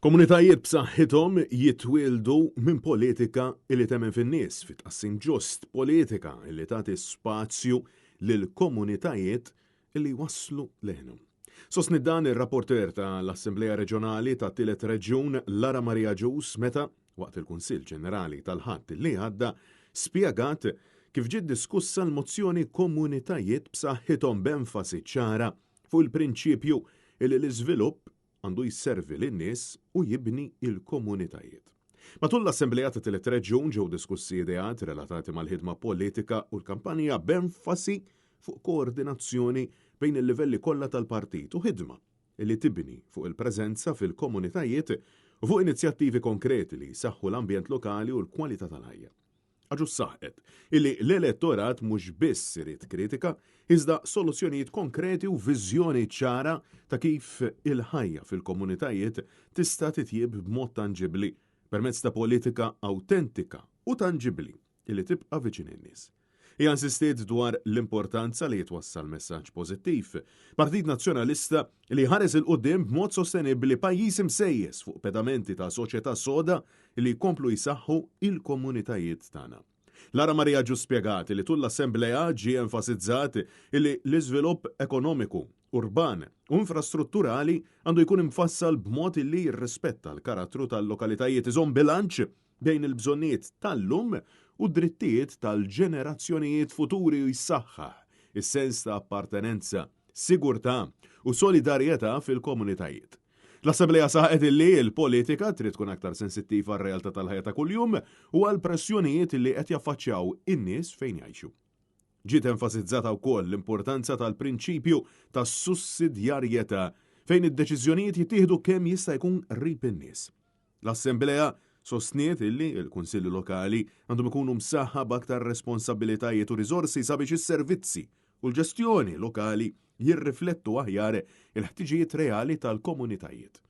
Komunitajiet b'saħħithom jitwieldu minn politika li temmen fin-nies, fi tqassim ġust, politika li tagħti spazju lil komunitajiet li jwasslu leħinhom. Sostniet dan ir-rapporteur ta' l-Assemblea Reġjonali tat-Tielet Reġjun Lara Maria Agius meta, waqt il-Kunsill Ġenerali tal-Ħadd li għadda, spjegat kif ġiet diskussa l-mozzjoni Komunitajiet b'saħħithom b'enfasi ċara fuq il-prinċipju li l-iżvilupp għandu jservi lin-nies u jibni l-komunitajiet. Matul l-Assemblea ta' Tielet Reġjun ġew diskussi ideat relatati mal-ħidma politika u l-kampanja b'enfasi fuq koordinazzjoni bejn il-livelli kollha tal-partit u ħidma li tibni fuq il-preżenza fil-komunitajiet u fuq inizjattivi konkreti li jsaħħu l-ambjent lokali u l-kwalità tal-ħajja. Agius saħqet illi l-elettorat mhux biss irid kritika, iżda soluzzjonijiet konkreti u viżjoni ċara ta' kif il-ħajja fil-komunitajiet tista' titjieb b'mod tanġibbli permezz ta' politika awtentika u tanġibbli illi tibqa' viċin in-nies. Hija insistiet dwar l-importanza li jitwassal messaġġ pożittiv. Partit Nazzjonalista li jħares 'il quddiem b'mod sostenibbli pajjiż imsejjes fuq pedamenti ta' soċjetà soda li jkomplu jsaħħu il-komunitajiet tagħna. Lara Maria Agius spjegat li tul l-assemblea ġie enfasizzat li l-iżvilupp ekonomiku, urban u infrastrutturali għandu jkun imfassal b'mod li jirrispetta l-karattru tal-lokalitajiet, iżomm bilanċ bejn il-bżonnijiet tal-lum u d-drittijiet tal-ġenerazzjonijiet futuri u jsaħħaħ is-sens ta' appartenenza, sigurtà u solidarjetà fil-komunitajiet. L-Assemblea saħqet illi l-politika trid tkun aktar sensittiva għar-realtà tal-ħajja ta' kuljum u għall-pressjonijiet li qed jaffaċċjaw in-nies fejn jgħixu. Ġiet enfasizzata wkoll l-importanza tal-prinċipju ta' sussidjarjetà fejn id-deċiżjonijiet jittieħdu kemm jista' jkun qrib in-nies. L-Assemblea sostniet illi l-Kunsilli Lokali għandhom ikunu msaħħa b'aktar responsabbilitajiet u riżorsi sabiex is-servizzi u l-ġestjoni lokali jirriflettu aħjar il-ħtiġijiet reali tal-komunitajiet.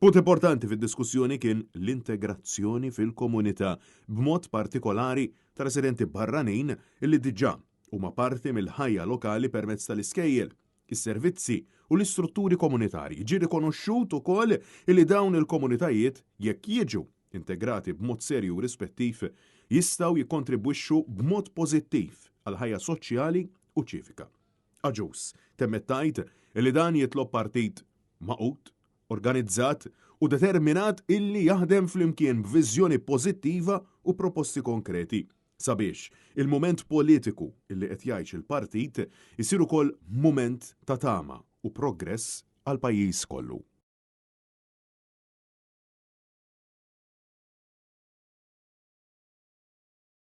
Punt importanti fid-diskussjoni kien l-integrazzjoni fil-komunità, b'mod partikolari ta' residenti barranin illi diġà huma parti mill-ħajja lokali permezz tal-iskejjel, is-servizzi u l-istrutturi komunitarji. Ġie rikonoxxut ukoll li dawn il-komunitajiet, jekk jiġu integrati b'mod serju u rispettiv, jistgħu jikkontribwixxu b'mod pożittiv għall-ħajja soċjali u ċivika. Agius temmet tgħid li dan jitlob partit magħqud, organizzat u determinat illi jaħdem flimkien b'viżjoni pożittiva u proposti konkreti. Sabiex il-mument politiku li qed jgħix il-partit isir ukoll mument ta' tama u progress għall-pajjiż kollu.